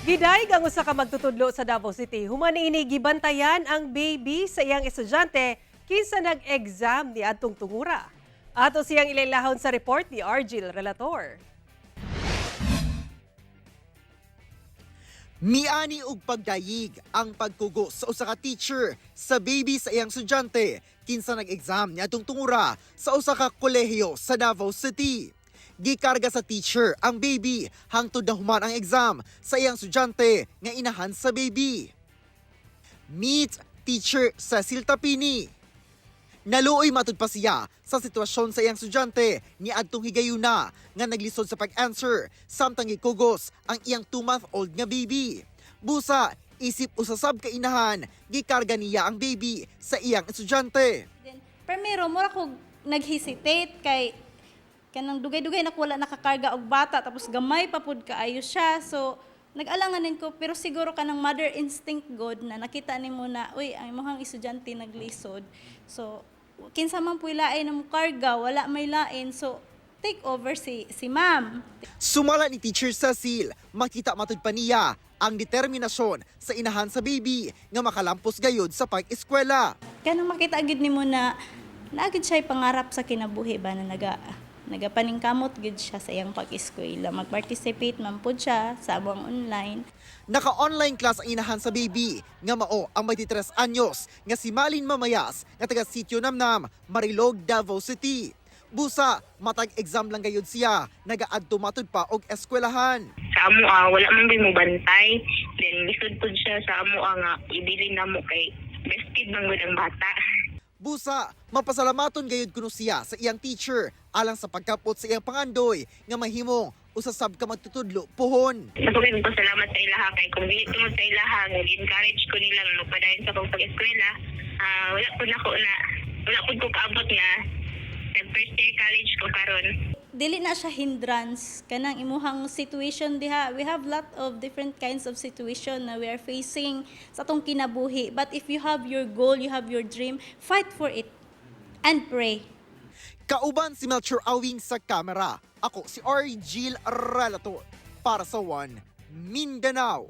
Gidayeg ang usa ka magtutudlo sa Davao City. Human niini gibantayan ang baby sa iyang estudyante kinsa nag-exam ni adtong tungura. Ato siyang ilailahon sa report ni Argil Relator. Miani og pagdayig ang pagkugo sa usa ka teacher sa baby sa iyang estudyante kinsa nag-exam niadtong tungura sa usa ka kolehiyo sa Davao City. Gikarga sa teacher ang baby hangtod na human ang exam sa iyang estudyante nga inahan sa baby. Meet Teacher Cecil Tapini. Naluoy matud pa siya sa sitwasyon sa iyang estudyante ni adtong higayuna nga naglisod sa pag-answer samtang gikugos ang iyang 2-month-old nga baby. Busa, isip usasab ka inahan, gikarga niya ang baby sa iyang estudyante. Then, primero, mura ko nag-hesitate kay kanang dugay-dugay na ko wala nakakarga og bata, tapos gamay pa pud kaayo siya. So nag-alanganin ko, pero siguro kanang mother instinct god na nakita nimo na, uy, ang imong estudyante naglisod. So kinsa man puy lain na mo karga, wala may lain, so take over si ma'am. Sumala ni Teacher Cecil, makita matud pa niya ang determinasyon sa inahan sa baby nga makalampos gayud sa pag-eskwela. Kanang makita gid nimo na naa gid siya pangarap sa kinabuhi ba, na nagapaningkamot gid siya sa iyang pag-eskwela. Mag-participate man pud siya sa among online. Naka-online class ang inahan sa baby nga mao ang 23 anyos nga si Malin Mamayas nga taga Sitio Namnam, Marilog, Davao City. Busa, matag exam lang gayud siya, nagaadto matud pa og eskwelahan. Sa amo ah, wala man gyud mo bantay. Then lisod pud siya sa amo ah, nga ibilin namo kay best kid man gud ang bata. Busa, mapasalamaton gayud kuno siya sa iyang teacher alang sa pagkapot sa iyang pangandoy nga mahimong usasab ka magtutudlo pohon. Ako kay pasalamat sa ilaha kay kung dili tungod sa ilaha nga encourage ko nila nga magpadayon sa akong pag-eskwela, ah, wala pud nako na wala pud ko kaabot nga nag first year college ko karon. Dili na siya hindrance kanang imuhang situation diha. We have lot of different kinds of situation na we are facing sa atong kinabuhi, but if you have your goal, you have your dream, fight for it and pray. Kauban si Melchor Awing sa kamera. Ako si R. Gil Relator para sa One Mindanao.